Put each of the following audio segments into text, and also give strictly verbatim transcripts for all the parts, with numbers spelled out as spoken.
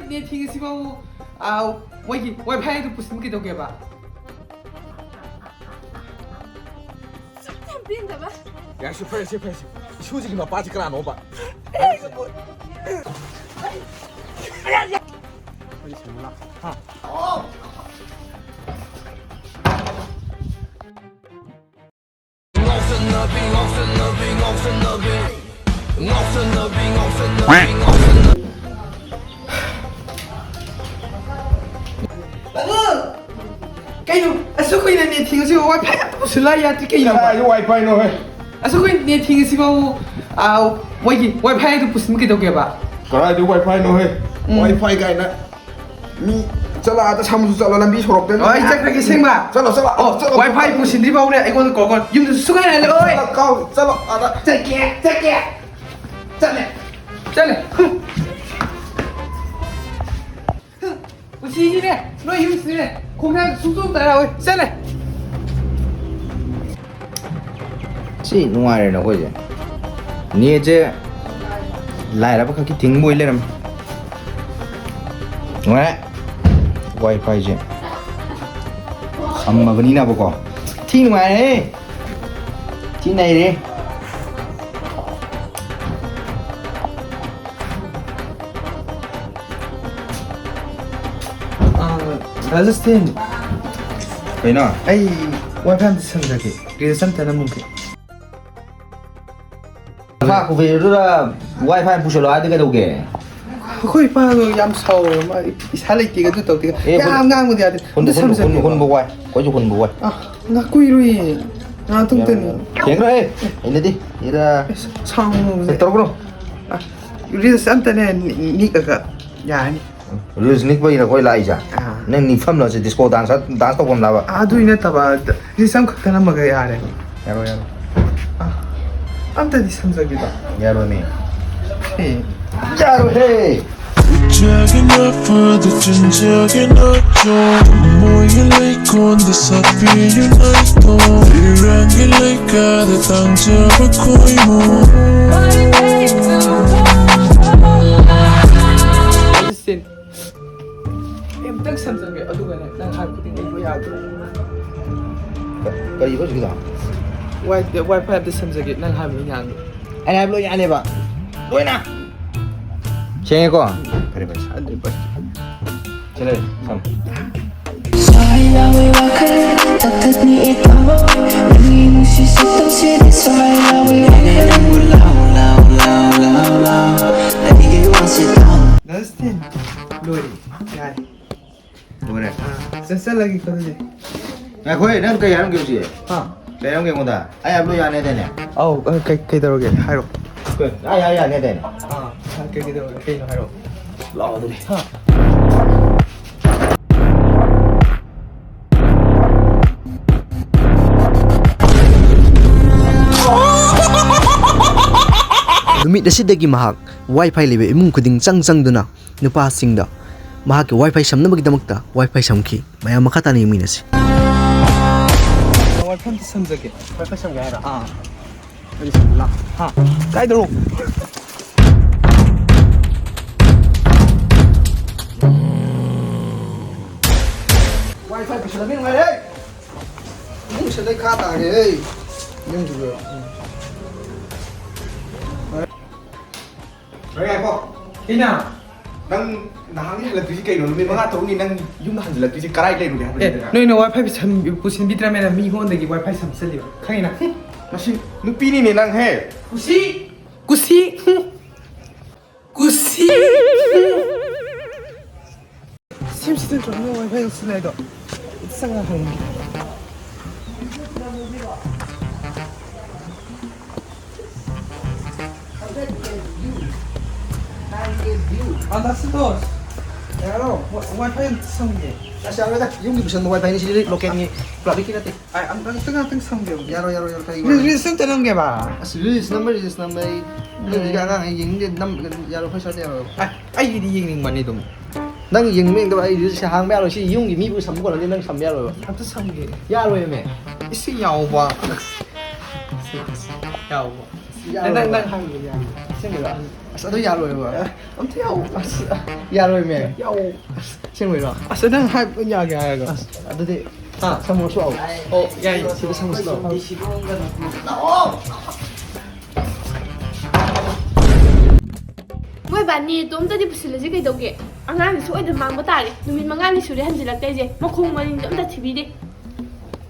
Net ꯊꯤꯡꯉꯤꯁꯤꯕꯨ, ꯑꯥ, ꯃꯣꯏꯒꯤ ꯋꯥꯏꯐꯥꯏꯗꯨ ꯄꯨꯁꯤꯟꯕ ꯀꯩꯗꯧꯒꯦꯕ? ꯌꯥꯔꯦ, ꯁꯤ ꯐꯔꯦ, ꯁꯤ ꯐꯔꯦ, ꯁꯤ꯫ ꯏꯁꯨꯁꯤꯒꯤ ꯃꯄꯥꯁꯤ ꯀꯅꯥꯅꯣꯕ? ꯀꯩꯅꯣ? ꯑꯁꯨꯛ ꯀꯨꯏꯅ ꯅꯦꯠ ꯊꯤꯡꯉꯁꯤ ꯋꯥꯏ ꯐꯥꯏ ꯑꯝꯇ ꯄꯨꯁꯤꯜꯂꯛ ꯌꯥꯗ꯭ꯔꯤ ꯀꯩꯅꯣ? ꯀꯗꯥꯏꯗ ꯋꯥꯏ ꯐꯥꯏꯅꯣ ꯍꯦ? ꯑꯁꯨꯛ ꯀꯨꯏꯅ ꯅꯦꯠ ꯊꯤꯡꯉꯁꯤꯐꯥꯎ, ꯑꯥ, ꯃꯣꯏꯒꯤ ꯋꯥꯏ ꯐꯥꯏ ꯑꯗꯨ ꯄꯨꯁꯤꯟꯕ ꯀꯩꯗꯧꯒꯦꯕ? ꯀꯗꯥꯏꯗ ꯋꯥꯏ ꯐꯥꯏꯅꯣ ꯍꯦ? ꯎꯝ꯫ ꯋꯥꯏ ꯐꯥꯏ ꯀꯥꯏꯅ꯫ ꯃꯤ ꯆꯠꯂꯣ, ꯑꯥꯗ ꯁꯥꯃꯨꯁꯨ ꯆꯠꯂꯣ, ꯂꯝꯕꯤ ꯁꯣꯔꯣꯛꯇ꯫ ꯑꯣ, ꯑꯩ ꯆꯠꯈ꯭ꯔꯒꯦ, ꯁꯦꯡꯕ꯫ ꯆꯠꯂꯣ, ꯆꯠꯂꯣ, ꯑꯣ, ꯆꯠꯂꯣ꯫ ꯋꯥꯏ ꯐꯥꯏ ꯄꯨꯁꯤꯟꯗ꯭ꯔꯤ ꯐꯥꯎꯅꯦ ꯑꯩꯉꯣꯟꯗ ꯀꯣꯜ ꯀꯣꯜ꯫ ꯌꯨꯝꯗꯁꯨ ꯁꯨꯡꯍꯟ ꯍꯜꯂꯛꯑꯣꯏ꯫ ꯆꯠꯂꯣ, ꯀꯥꯎ, ꯆꯠꯂꯣ, ꯑꯥꯗ꯫ ꯆꯠꯀꯦ, ꯆꯠꯀꯦ꯫ ꯆꯠꯂꯦ, ꯆꯠꯂꯦ꯫ ꯄꯨꯟꯁꯤꯁꯤꯅꯦ, ꯅꯣꯏ ꯌꯨꯝꯁꯤꯅꯦ, ꯈꯣꯡꯅꯥꯡ ꯁꯨꯡꯆꯣꯡ ꯇꯥꯔꯛꯑꯣꯏ꯫ ꯆꯠꯂꯦ꯫ ꯁꯤ ꯅꯨꯡꯉꯥꯏꯔꯦꯅꯦ ꯑꯩꯈꯣꯏꯁꯦ꯫ ꯅꯦꯠꯁꯦ ꯂꯥꯏꯔꯕ ꯈꯛꯀꯤ ꯊꯤꯡꯕ ꯑꯣꯏ ꯂꯩꯔꯝꯃꯦ꯫ ꯅꯨꯡꯉꯥꯏꯔꯦ꯫ ꯋꯥꯏ ꯐꯥꯏꯁꯦ ꯁꯝꯃꯕꯅꯤꯅꯕꯀꯣ꯫ ꯊꯤ ꯅꯨꯡꯉꯥꯏꯔꯦ꯫ ꯊꯤ ꯅꯩꯔꯦ꯫ ꯑꯥ, ꯔꯥꯖꯁꯊꯥꯟ꯫ ꯀꯩꯅꯣ? ꯑꯩ ꯋꯥꯏ ꯐꯥꯏ ꯑꯝꯇ ꯁꯝꯖꯒꯦ꯫ ꯔꯤꯜꯁ ꯑꯝꯇ ꯅꯝꯃꯨꯒꯦ꯫ ꯐꯥ ꯀꯨꯕꯦꯔꯗꯨꯗ ꯋꯥꯏ ꯐꯥꯏ ꯄꯨꯁꯜꯂꯣ ꯍꯥꯏꯗꯤ ꯀꯩꯗꯧꯒꯦ? ꯑꯩꯈꯣꯏ ꯏꯄꯥꯗꯣ ꯌꯥꯝ ꯁꯥꯎꯋꯦ꯫ ꯃꯥ ꯏꯁꯥ ꯂꯩꯇꯦꯒ ꯑꯗꯨ ꯇꯧꯗꯦꯒ꯫ ꯑꯦ, ꯌꯥꯝ ꯍꯨꯟ-, ꯉꯥꯡꯕꯗꯤ ꯌꯥꯗꯦ꯫ ꯍꯨꯟ-, ꯑꯝꯇ ꯍꯨꯟ-, ꯍꯨꯟ-, ꯁꯝꯖꯒꯦ꯫ ꯍꯨꯟꯕ ꯋꯥꯏ꯫ ꯑꯩꯈꯣꯏꯁꯨ ꯍꯨꯟꯕ ꯋꯥꯏ꯫ ꯑ, ꯉꯥꯀꯨꯏꯔꯨꯏ꯫ ꯉꯥꯇꯣꯝꯇꯅꯤ꯫ ꯊꯦꯡꯈ꯭ꯔꯦ꯫ ꯑꯩꯅꯗꯤ꯫ ꯏꯔꯥ꯫ ꯑꯁ, ꯁꯥꯎꯅꯨ꯫ ꯀꯩ ꯇꯧꯔꯛꯀꯅꯣ? ꯑ, ꯔꯤꯜꯁ ꯑꯝꯇꯅꯦ ꯅꯤ-, ꯅꯤꯛꯑꯒ ꯌꯥꯔꯅꯤ꯫ ꯔꯤꯜꯁ ꯅꯤꯛꯄꯒꯤꯔ ꯑꯩꯈꯣꯏ ꯂꯥꯛꯏꯁꯦ? ꯑꯥ꯫ ꯅꯪ ꯅꯤꯛꯐꯝꯂꯣ ꯁꯤ ꯗꯤꯁꯀꯣ ꯗꯥꯟꯁ, ꯗꯥꯟꯁ ꯇꯧꯐꯝꯂꯕ? ꯑꯗꯨꯏ ꯅꯠꯇꯕ, ꯔꯤꯜꯁ ꯑꯝꯈꯛꯇ ꯅꯝꯃꯒ ꯌꯥꯔꯦ꯫ ꯌꯥꯔꯣꯏ, ꯌꯥꯔꯣꯏ꯫ ꯑ, ꯑꯝꯇꯗꯤ ꯁꯝꯖꯒꯦꯗ꯫ ꯌꯥꯔꯣꯏꯃꯤ꯫ ꯑꯦ꯫ ꯌꯥꯔꯣꯏꯍꯦ! ꯆꯤꯟꯖꯥꯛꯒꯤ ꯅꯥꯄꯨꯗ ꯆꯤꯟꯖꯥꯛꯒꯤ ꯅꯥꯆꯣꯝ, ꯊꯃꯣꯏꯒꯤ ꯂꯩꯀꯣꯜꯗ ꯁꯥꯠꯄꯤꯌꯨ ꯅꯥꯏꯇꯣꯝ, ꯏꯔꯥꯡꯒꯤ ꯂꯩꯀꯥꯗ ꯇꯥꯡꯖꯕ ꯈꯣꯏꯃꯨ꯫ ꯅꯪ ꯁꯝꯖꯒꯦ, ꯑꯗꯨꯒꯅꯦ, ꯅꯪ ꯍꯥꯏꯕ ꯈꯨꯗꯤꯡ ꯑꯩ ꯂꯣꯏ ꯌꯥꯒꯦ꯫ ꯀꯔꯤꯕ ꯍꯧꯖꯤꯛꯀꯤꯗꯣ? ꯋꯥꯏ ꯐꯥꯏ ꯑꯝꯇ ꯁꯝꯖꯒꯦ, ꯅꯪ ꯍꯥꯏꯕ ꯂꯣꯏ ꯌꯥꯒꯦ꯫ ꯑꯩꯅ ꯍꯥꯏꯕ ꯂꯣꯏ ꯌꯥꯅꯦꯕ꯫ ꯂꯣꯏꯅ꯫ ꯁꯦꯡꯉꯦꯀꯣ? ꯐꯔꯦ, ꯐꯔꯦ꯫ ꯑꯗꯨ ꯄꯥꯏ꯫ ꯁꯦ, ꯂꯩ, ꯁꯝ꯫ Sayang wakar takat ni ito. Nangin si sitang sidi sayang wakar. Lao lao lao lao lao. Nangin si tang. ꯗꯁꯇꯤꯟ, ꯂꯣꯏꯔꯦ꯫ ꯌꯥꯔꯦ꯫ ꯂꯣꯏꯔꯦ꯫ ꯆꯠꯁꯜꯂꯒꯦꯀꯣ ꯑꯗꯨꯗꯤ꯫ ꯉꯥꯏꯈꯣ, ꯅꯪ ꯀꯩ ꯍꯥꯏꯔꯝꯒꯦ ꯍꯧꯖꯤꯛ? ꯍꯥ? ꯀꯩ ꯍꯥꯏꯔꯝꯒꯦ ꯑꯩꯉꯣꯟꯗ? ꯑꯩ ꯍꯥꯏꯕ ꯂꯣꯏ ꯌꯥꯅꯤ ꯍꯥꯏꯗꯥꯏꯅꯦ? ꯑꯧ, ꯑ, ꯀꯩ ꯀꯩꯗꯧꯔꯒꯦ? ꯍꯥꯏꯔꯣ꯫ ꯀꯩ? ꯑꯩ ꯍꯥꯏ ꯌꯥꯅꯤ ꯍꯥꯏꯗꯥꯏꯅꯦ? ꯑꯥ, ꯀꯩ ꯀꯩꯗꯧꯔꯒꯦ? ꯀꯩꯅꯣ ꯍꯥꯏꯔꯣ꯫ ꯂꯥꯛꯑꯣ ꯑꯗꯨꯗꯤ꯫ ꯍꯥ? ꯅꯨꯃꯤꯠ ꯑꯁꯤꯗꯒꯤ ꯃꯍꯥꯛ ꯋꯥꯏ ꯐꯥꯏ ꯂꯩꯕ ꯏꯃꯨꯡ ꯈꯨꯗꯤꯡ ꯆꯪ ꯆꯪꯗꯨꯅ ꯅꯨꯄꯥꯁꯤꯡꯗ ꯃꯍꯥꯛꯀꯤ ꯋꯥꯏ ꯐꯥꯏ ꯁꯝꯅꯕꯒꯤꯗꯃꯛꯇ ꯋꯥꯏ ꯐꯥꯏ ꯁꯝꯈꯤ꯫ ꯃꯌꯥꯝ ꯃꯈꯥ ꯇꯥꯅ ꯌꯦꯡꯃꯤꯟꯅꯁꯤ꯫ ꯋꯥꯏ ꯐꯥꯏ ꯑꯝꯇ ꯁꯝꯖꯒꯦ꯫ ꯋꯥꯏ ꯐꯥꯏ ꯁꯝꯒꯦ ꯍꯥꯏꯔꯣ? ꯑꯥ꯫ ꯑꯗꯨꯗꯤ ꯁꯝꯃꯨ ꯂꯥꯎ꯫ ꯍꯥ? ꯀꯥꯏꯗꯔꯣ? ꯋꯥꯏ ꯐꯥꯏ ꯄꯨꯁꯜꯂꯝꯃꯤ ꯅꯨꯡꯉꯥꯏꯔꯦ꯫ ꯏꯃꯨꯡ ꯁꯤꯗꯩ ꯈꯥ ꯇꯥꯒꯦ꯫ ꯌꯨꯝꯁꯤꯕꯨ꯫ ꯂꯣꯏꯔꯦꯀꯣ? ꯏꯅꯥ꯫ ꯅꯪ ꯅꯍꯥꯟꯒꯤ ꯍꯜꯂꯛꯇꯣꯏꯁꯤ ꯀꯩꯅꯣ? ꯅꯨꯃꯤꯠ ꯃꯉꯥ ꯇꯔꯨꯛꯅꯤ ꯅꯪ ꯌꯨꯝꯗ ꯍꯟꯖꯤꯜꯂꯛꯇꯣꯏꯁꯤ ꯀꯔꯥꯏ ꯂꯩꯔꯨꯒꯦ ꯑꯦ, ꯍꯥꯏꯕꯅꯤꯗꯅ? ꯅꯣꯏꯅ ꯋꯥꯏ ꯐꯥꯏ ꯁꯝ-, ꯄꯨꯁꯤꯟꯕꯤꯗ꯭ꯔꯃꯦꯅ ꯃꯤꯉꯣꯟꯗꯒꯤ ꯋꯥꯏ ꯐꯥꯏ ꯁꯝꯁꯜꯂꯤꯕ꯫ ꯈꯪꯉꯤꯅ? ꯃꯁꯤ ꯅꯨꯄꯤꯅꯤꯅꯦ ꯅꯪ ꯍꯦ꯫ ꯀꯨꯁꯤ! ꯀꯨꯁꯤ! ꯀꯨꯁꯤ! ꯁꯤꯝꯁꯤꯗ ꯅꯠꯇ꯭ꯔꯣ ꯅꯣꯏ ꯋꯥꯏ ꯐꯥꯏ ꯁꯤꯖꯤꯟꯅꯩꯗꯣ? ꯆꯪꯉ ꯍꯪꯉꯦ꯫ ꯑꯟꯗꯥꯁꯤꯗꯣꯁ꯫ ꯌꯥꯔꯣ? ꯋꯥ-, ꯋꯥꯏ ꯐꯥꯏ ꯑꯝꯇ ꯁꯝꯒꯦ꯫ ꯑꯁ, ꯌꯥꯔꯣꯏꯗ꯫ ꯌꯨꯝꯒꯤ ꯄꯨꯁꯟꯕ ꯋꯥꯏ ꯐꯥꯏꯅꯤ ꯁꯤꯗꯤ, ꯂꯣꯀꯦꯜꯒꯤ, ꯄꯕ꯭ꯂꯤꯛꯀꯤ ꯅꯠꯇꯦ꯫ ꯑꯥꯏ, ꯑꯝꯇ, ꯑꯝꯇ ꯉꯥꯛꯇꯪ ꯁꯝꯒꯦꯕ꯫ ꯌꯥꯔꯣꯏ, ꯌꯥꯔꯣꯏ, ꯌꯥꯔꯣꯏ, ꯀꯩꯒꯤꯅꯣ? ꯔꯤ-, ꯔꯤꯜꯁ ꯑꯝꯇ ꯅꯝꯒꯦꯕ꯫ ꯑꯁ, ꯔꯤꯜꯁ ꯅꯝꯕ, ꯔꯤꯜꯁ ꯅꯝꯕ ꯑꯩ, ꯅꯣꯏ ꯍꯧꯖꯤꯛ ꯑꯉꯥꯡ ꯑꯩ ꯌꯦꯡꯅꯤꯡꯗꯦ, ꯅꯝ-, ꯌꯥꯔꯣꯏ, ꯑꯩꯈꯣꯏ ꯁ꯭ꯋꯥꯏꯗ ꯌꯥꯔꯣꯏ꯫ ꯑꯥꯏ, ꯑꯩꯒꯤꯗꯤ ꯌꯦꯡꯅꯤꯡꯕꯅꯤ ꯑꯗꯨꯝ꯫ ꯅꯪ ꯌꯦꯡꯅꯤꯡꯕ ꯌꯦꯡꯗꯕ ꯑꯩ ꯔꯤꯜꯁꯁꯦ ꯍꯥꯡꯕ ꯌꯥꯔꯣꯏ꯫ ꯁꯤ ꯌꯨꯝꯒꯤ ꯃꯤꯕꯨ ꯁꯝꯕ ꯈꯣꯠꯂꯗꯤ ꯅꯪ ꯁꯝꯕ ꯌꯥꯔꯣꯏꯕ꯫ ꯑꯝꯇ ꯁꯝꯒꯦ꯫ ꯌꯥꯔꯣꯏꯃꯦ꯫ ꯏꯁꯤꯡ ꯌꯥꯎꯕ꯫ ꯌꯥꯎꯕ꯫ ꯅꯪ, ꯅꯪ, ꯅꯪ ꯍꯥꯏꯕꯗꯣ ꯌꯥꯏ꯫ ꯑꯁꯦꯡꯕꯩꯔꯣ? ꯑꯁ, ꯑꯗꯨ ꯌꯥꯔꯣꯏꯕ꯫ ꯑꯝꯇ ꯌꯥꯎ꯫ ꯑꯁ, ꯌꯥꯔꯣꯏꯃꯦ꯫ ꯌꯥꯎ꯫ ꯑꯁ, ꯑꯁꯦꯡꯕꯩꯔꯣ? ꯑꯁ, ꯅꯪ ꯍꯥꯏꯕ ꯌꯥꯒꯦ ꯍꯥꯏꯔꯒ꯫ ꯑꯁ, ꯑꯗꯨꯗꯤ ꯍꯥ? ꯁꯪꯉꯨꯔꯁꯨ ꯂꯥꯛꯑꯣ꯫ ꯑꯣ, ꯌꯥꯏ꯫ ꯁꯤꯗ ꯁꯪꯉꯨꯔꯁꯨ ꯂꯥꯛꯑꯣ꯫ ꯃꯣꯏ ꯕꯥꯅꯤ ꯇꯣꯝꯇꯗꯤ ꯄꯨꯁꯤꯜꯂꯁꯤ ꯀꯩꯗꯧꯒꯦ? ꯑꯉꯥꯡꯁꯦ ꯁꯣꯏꯗꯅ ꯃꯥꯡꯕ ꯇꯥꯔꯦ꯫ ꯅꯨꯃꯤꯠ ꯃꯉꯥꯅꯤ ꯁꯨꯔꯦ ꯍꯟꯖꯤꯜꯂꯛꯇ꯭ꯔꯤꯁꯦ꯫ ꯃꯈꯣꯡ ꯃꯔꯤꯟꯁꯦ ꯑꯝꯇ ꯊꯤꯕꯤꯗꯦ꯫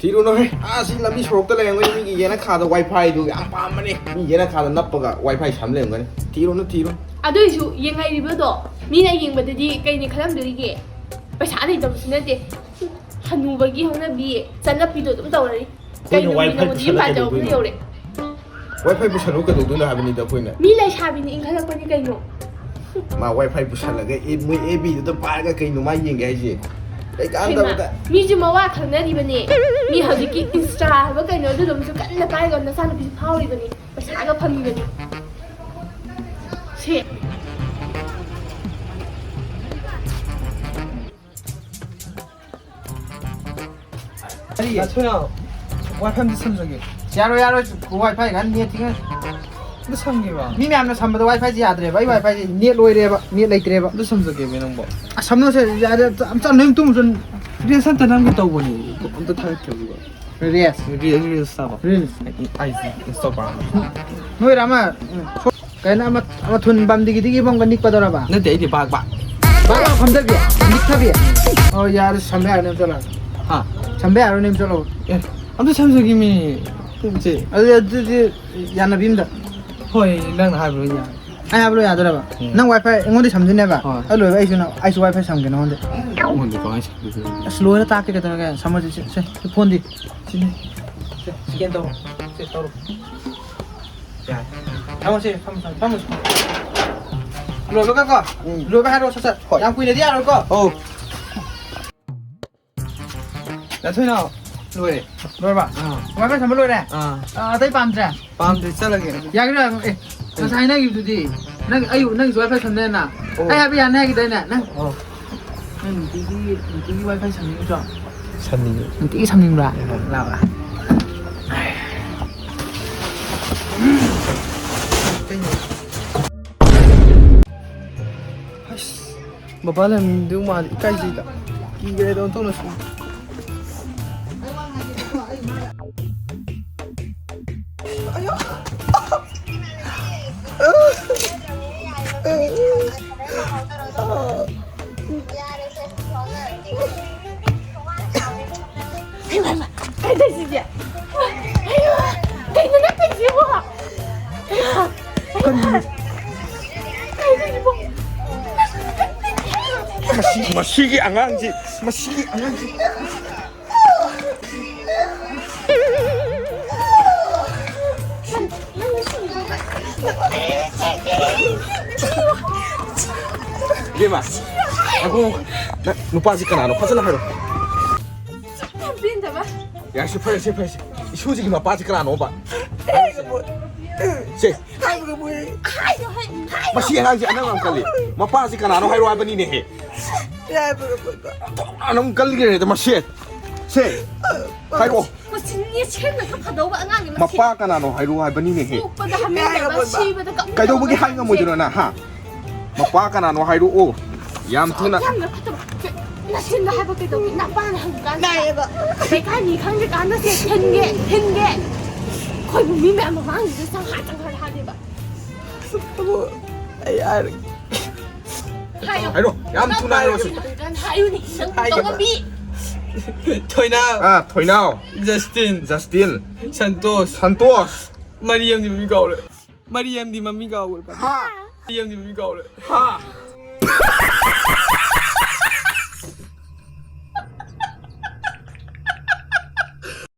ꯊꯤꯔꯨꯅꯨꯍꯦ꯫ ꯑꯥ, ꯁꯤ ꯂꯝꯕꯤ ꯁꯣꯔꯣꯛꯇ ꯂꯩꯔꯝꯒꯅꯤ꯫ ꯃꯤꯒꯤ ꯌꯦꯅꯈꯥꯗ WiFiꯗꯨ ꯌꯥꯝ ꯄꯥꯝꯕꯅꯦ꯫ ꯃꯤ ꯌꯦꯅꯈꯥꯗ ꯅꯞꯄꯒ WiFi ꯁꯝ ꯂꯩꯔꯝꯒꯅꯤ꯫ ꯊꯤꯔꯨꯅꯨ, ꯊꯤꯔꯨꯅꯨ꯫ ꯑꯗꯨꯏꯁꯨ ꯌꯦꯡꯉꯛꯏꯕꯗꯣ ꯃꯤꯅ ꯌꯦꯡꯕꯗꯗꯤ ꯀꯩꯅꯤ ꯈꯜꯂꯝꯗꯣꯔꯤꯒꯦ? ꯄꯩꯁꯥ ꯂꯩꯇꯕꯁꯨ ꯅꯠꯇꯦ꯫ ꯍꯅꯨꯕꯒꯤ ꯍꯧꯅꯕꯤ ꯆꯠꯅꯕꯤꯗꯣ ꯑꯗꯨꯝ ꯇꯧꯔꯤ꯫ ꯑꯩꯈꯣꯏꯅ ꯀꯩꯅꯣ, ꯃꯤ WiFi ꯅꯪꯉꯣꯟꯗ ꯌꯨꯝ ꯄꯨꯁꯜꯂ ꯄꯥꯟꯖꯕ ꯑꯃ ꯀꯩꯗꯧꯗꯣꯏꯅꯣ? ꯌꯧꯔꯦ꯫ WiFi ꯄꯨꯁꯜꯂꯨ ꯀꯩꯗꯧꯗꯣꯏꯅꯣ ꯍꯥꯏꯕꯅꯤꯗ ꯑꯩꯈꯣꯏꯅ꯫ ꯃꯤ ꯂꯩꯁꯥꯕꯤꯅ ꯏꯟꯈꯠꯂꯛꯄꯅꯤ ꯀꯩꯅꯣ꯫ ꯃꯥ WiFi ꯄꯨꯁꯜꯂꯒ ꯑꯦ-, ꯃꯣꯏ FBꯗꯨꯗ ꯄꯥꯏꯔꯒ ꯀꯩꯅꯣ ꯃꯥ ꯌꯦꯡꯒꯦ ꯍꯥꯏꯁꯦ? ꯀꯩ ꯍꯩꯃꯥ, ꯀꯥꯟꯗꯕꯗ? ꯃꯤꯁꯨ ꯃꯋꯥ ꯈꯪꯅꯔꯤꯕꯅꯦ꯫ ꯃꯤ ꯍꯧꯖꯤꯛꯀꯤ Insta ꯍꯥꯏꯕ ꯀꯩꯅꯣ ꯑꯗꯨꯗꯨꯝꯁꯨ ꯀꯟꯅ ꯄꯥꯏꯔꯒ ꯅꯆꯥꯅꯨꯄꯤꯁꯨ ꯐꯥꯎꯔꯤꯕꯅꯤ꯫ ꯄꯩꯁꯥꯒ ꯐꯪꯉꯤꯕꯅꯤ꯫ ꯁꯦ꯫ ꯀꯔꯤ? ꯗꯥ ꯊꯣꯏꯅꯥꯎ, WiFi ꯑꯝꯇ ꯁꯝꯖꯒꯦ꯫ ꯌꯥꯔꯣꯏ, ꯌꯥꯔꯣꯏ, WiFi ꯒ net ꯊꯤꯡꯉꯦ꯫ ꯑꯝꯇ ꯁꯝꯒꯦꯕ꯫ ꯃꯤ ꯃꯌꯥꯝꯅ ꯁꯝꯕꯗ WiFiꯁꯦ ꯌꯥꯗ꯭ꯔꯦꯕ, ꯑꯩ WiFiꯁꯦ net ꯂꯣꯏꯔꯦꯕ, net ꯂꯩꯇ꯭ꯔꯦꯕ꯫ ꯑꯝꯇ ꯁꯝꯖꯒꯦꯃꯦ ꯅꯪꯕꯣ꯫ ꯑꯁ, ꯁꯝꯅꯣꯁꯦ, ꯌꯥꯔꯦ, ꯑꯝꯇ, ꯑꯝꯇ ꯅꯌꯨꯝ ꯇꯨꯝꯃꯨꯆꯣ꯫ Reels ꯑꯝꯇ ꯅꯝꯒꯦ ꯇꯧꯕꯅꯦ, ꯑꯝꯇ ꯊꯥꯒꯠꯈꯤꯕ꯫ Reels? Re-, Reels ꯇꯥꯕ꯫ Reels? IG, Instagram꯫ ꯅꯣꯏꯔ ꯑꯃ, ꯀꯩꯅꯣ ꯑꯃ, ꯑꯃ ꯊꯨꯟ ꯕꯝꯗꯤꯒꯤ ꯗꯤꯒꯤ ꯕꯝꯒ ꯅꯤꯛꯄꯗꯧꯔꯕ? ꯅꯠꯇꯦ, ꯑꯩꯗꯤ ꯕꯥꯛ ꯕꯥꯛ꯫ ꯕꯥꯛ ꯕꯥꯛ ꯐꯝꯗꯕꯤ? ꯅꯤꯛꯊꯕꯤ? ꯑꯣ, ꯌꯥꯔꯦ, ꯁꯝꯕ ꯌꯥꯔꯅꯤ ꯑꯝꯇ ꯂꯥꯛꯑꯣ꯫ ꯍꯥ? ꯁꯝꯕ ꯌꯥꯔꯅꯤ ꯑꯝꯇ ꯂꯥꯛꯑꯣ꯫ ꯑꯦ, ꯑꯝꯇ ꯁꯝꯖꯒꯦꯃꯤ꯫ ꯁꯦ꯫ ꯑꯗꯨꯗꯤ, ꯑꯗꯨꯗꯤ ꯌꯥꯅꯕꯤ ꯑꯝꯗ꯫ ꯍꯣꯏ, ꯅꯪꯅ ꯍꯥꯏꯕ ꯂꯣꯏ ꯌꯥꯔꯦ꯫ ꯑꯩ ꯍꯥꯏꯕ ꯂꯣꯏ ꯌꯥꯗꯣꯔꯕ? ꯎꯝ꯫ ꯅꯪ WiFi ꯑꯩꯉꯣꯟꯗ ꯁꯝꯗꯣꯏꯅꯦꯕ? ꯍꯣꯏ꯫ ꯑꯗꯨ ꯂꯣꯏꯔꯒ ꯑꯩꯁꯨ ꯅꯪ, ꯑꯩꯁꯨ WiFi ꯁꯝꯒꯦ ꯅꯉꯣꯟꯗ꯫ ꯑꯩꯉꯣꯟꯗ ꯀꯃꯥꯏꯅ ꯁꯝꯗꯣꯏꯅꯣ? ꯑꯁ, ꯂꯣꯏꯔ ꯇꯥꯛꯀꯦ ꯀꯩꯗꯧꯔꯒꯦ? ꯁꯝꯃꯁꯤ, ꯁꯦ, ꯁꯦ, ꯐꯣꯟꯗꯤ? ꯁꯤꯅꯤ꯫ ꯁꯦ, scan ꯇꯧꯔꯣ꯫ ꯁꯦ, ꯇꯧꯔꯣ꯫ ꯌꯥꯔꯦ꯫ ꯊꯝꯃꯣ ꯁꯦ, ꯊꯝꯃꯣ, ꯊꯝꯃꯣ, ꯊꯝꯃꯣ꯫ ꯂꯣꯏꯕꯒ ꯀꯣ? ꯎꯝ꯫ ꯂꯣꯏꯕ ꯍꯥꯏꯔꯛꯑꯣ, ꯁꯠ ꯁꯠ꯫ ꯍꯣꯏ꯫ ꯌꯥꯝ ꯀꯨꯏꯅꯗꯤ ꯌꯥꯔꯣꯏꯀꯣ? ꯑꯧ꯫ ꯗꯥ ꯊꯣꯏꯅꯥꯎ, ꯂꯣꯏꯔꯦ꯫ ꯂꯣꯏꯔꯕ? ꯑꯥ꯫ WiFi ꯁꯝꯕ ꯂꯣꯏꯔꯦ? ꯑꯥ꯫ ꯑꯥ, ꯑꯇꯩ ꯄꯥꯝꯗ꯭ꯔꯦ? ꯄꯥꯝꯗ꯭ꯔꯦ, ꯆꯠꯂꯒꯦ꯫ ꯌꯥꯒꯤꯔꯣ? ꯑꯦ, ꯉꯁꯥꯏ ꯍꯥꯏꯅꯈꯤꯕꯗꯨꯗꯤ? ꯅꯪ, ꯑꯩ, ꯅꯪꯒꯤꯁꯨ WiFi ꯁꯝꯅꯦꯅ? ꯑꯣ꯫ ꯑꯩ ꯍꯥꯏꯕ ꯌꯥꯅꯤ ꯍꯥꯏꯈꯤꯗꯥꯏꯅꯦ? ꯅꯪ, ꯑꯣ꯫ ꯅꯪ ꯅꯨꯡꯇꯤꯒꯤ, ꯅꯨꯡꯇꯤꯒꯤ WiFi ꯁꯝꯅꯤꯡꯗ꯭ꯔꯣ? ꯁꯝꯅꯤꯡꯉꯤ꯫ ꯅꯨꯡꯇꯤꯒꯤ ꯁꯝꯅꯤꯡꯕ꯭ꯔꯥ? ꯎꯝ꯫ ꯂꯥꯛꯑꯣ, ꯂꯥꯛꯑꯣ꯫ ꯑꯁ, ꯕꯕꯥ ꯂꯩꯔꯝꯗꯧ ꯃꯥꯜꯂꯤ, ꯏꯀꯥꯏꯖꯩꯗ꯫ ꯀꯤꯈ꯭ꯔꯦꯗ ꯑꯣꯟꯊꯣꯛꯅꯁꯨ꯫ ꯍꯩꯃꯥ, ꯍꯩꯃꯥ, ꯀꯩꯗꯧꯁꯤꯒꯦ? ꯍꯩꯃꯥ, ꯀꯩꯅꯣ ꯅꯪ ꯇꯧꯏꯁꯤꯕꯣ? ꯀꯩꯅꯣ? ꯀꯩꯗꯧꯁꯤꯕꯣ? ꯃꯁꯤ, ꯃꯁꯤꯒꯤ ꯑꯉꯥꯡꯁꯤ, ꯃꯁꯤꯒꯤ ꯑꯉꯥꯡꯁꯤ꯫ ꯏꯕꯦꯝꯃ, ꯉꯥꯏꯈꯣ, ꯉꯥꯏꯈꯣ꯫ ꯅꯪ ꯅꯨꯄꯥꯁꯤ ꯀꯅꯥꯅꯣ? ꯐꯖꯅ ꯍꯥꯏꯔꯣ꯫ ꯌꯥꯔꯦꯁꯦ, ꯐꯔꯦꯁꯦ, ꯐꯔꯦꯁꯦ꯫ ꯏꯁꯨꯁꯤꯒꯤ ꯃꯄꯥꯁꯤ ꯀꯅꯥꯅꯣꯕ? ꯁꯦ, ꯍꯥꯏꯕ ꯉꯝꯃꯣꯏ꯫ ꯍꯥꯏꯌꯣ, ꯍꯥꯏ-, ꯍꯥꯏꯌꯣ꯫ ꯃꯁꯤ ꯑꯉꯥꯡꯁꯤ ꯑꯅꯪ ꯌꯥꯝ ꯀꯜꯂꯤ꯫ ꯃꯄꯥꯁꯤ ꯀꯅꯥꯅꯣ ꯍꯥꯏꯔꯣ ꯍꯥꯏꯕꯅꯤꯅꯦꯍꯦ꯫ ꯌꯥꯏ, ꯄꯨꯔꯛꯄ꯫ ꯑꯣꯟꯊꯣꯛꯅ ꯑꯃꯨꯛ ꯀꯜꯂꯤꯒꯦ ꯃꯁꯤ꯫ ꯁꯦ, ꯍꯥꯏꯔꯛꯑꯣ꯫ ꯃꯁꯤ ꯅꯦꯠꯁꯦꯡꯅꯒ ꯐꯗꯧꯕ ꯑꯉꯥꯡꯅꯤ ꯃꯁꯤ꯫ ꯃꯄꯥ ꯀꯅꯥꯅꯣ ꯍꯥꯏꯔꯣ ꯍꯥꯏꯕꯅꯤꯅꯦꯍꯦ꯫ ꯄꯣꯛꯄꯗ ꯍꯥꯃꯦꯡꯗꯕ, ꯌꯥꯏ, ꯁꯤꯕꯗ ꯀꯞꯅꯤꯡꯕ ꯀꯩꯗꯧꯕꯒꯤ ꯍꯥꯏ ꯑꯉꯥꯡꯁꯦ꯫ ꯉꯝꯃꯣꯏꯗꯣꯏꯅꯣ ꯅꯪ, ꯍꯥ? ꯃꯄꯥ ꯀꯅꯥꯅꯣ ꯍꯥꯏꯔꯛꯑꯣ꯫ ꯌꯥꯝ ꯊꯨꯅ꯫ ꯌꯥꯝꯅ ꯐꯠꯇꯕ꯫ ꯅꯆꯤꯟꯗ ꯍꯥꯏꯕ ꯀꯩꯗꯧꯒꯦ? ꯅꯄꯥꯅ ꯍꯪꯉꯀꯥꯟꯗ꯫ ꯅꯥꯏꯌꯦꯕ꯫ ꯂꯩꯀꯥꯏ ꯃꯤ ꯈꯪꯗ꯭ꯔꯤꯀꯥꯟꯗ ꯁꯦ ꯊꯤꯟꯒꯦ, ꯊꯤꯟꯒꯦ꯫ ꯑꯩꯈꯣꯏꯕꯨ ꯃꯤ ꯃꯌꯥꯝ ꯃꯃꯥꯡꯁꯤꯗ ꯆꯪꯍꯥ ꯆꯪꯍꯥ ꯍꯥꯏꯗꯦꯕ꯫ ꯑꯕꯣ, ꯑꯩ ꯍꯥꯏꯔꯒꯦ꯫ ꯍꯥꯏꯌꯣ꯫ ꯍꯥꯏꯔꯣ, ꯌꯥꯝ ꯊꯨꯅ ꯍꯥꯏꯔꯣ ꯁꯤ꯫ ꯍꯥꯏꯌꯨꯅꯦ, ꯅꯪ ꯍꯥꯏꯒꯦꯕ꯫ ꯇꯧꯉꯝꯕꯤ꯫ ꯊꯣꯏꯅꯥꯎ꯫ ꯑꯥ, ꯊꯣꯏꯅꯥꯎ꯫ ꯖꯁꯇꯤꯟ꯫ ꯖꯁꯇꯤꯟ꯫ ꯁꯟꯇꯣꯁ꯫ ꯁꯟꯇꯣꯁ꯫ ꯃꯔꯤꯌꯝꯗꯤ ꯃꯃꯤꯡ ꯀꯥꯎꯔꯦ꯫ ꯃꯔꯤꯌꯝꯗꯤ ꯃꯃꯤꯡ ꯀꯥꯎꯔꯦ꯫ ꯍꯥ? ꯃꯔꯤꯌꯝꯗꯤ ꯃꯃꯤꯡ ꯀꯥꯎꯔꯦ꯫ ꯍꯥ?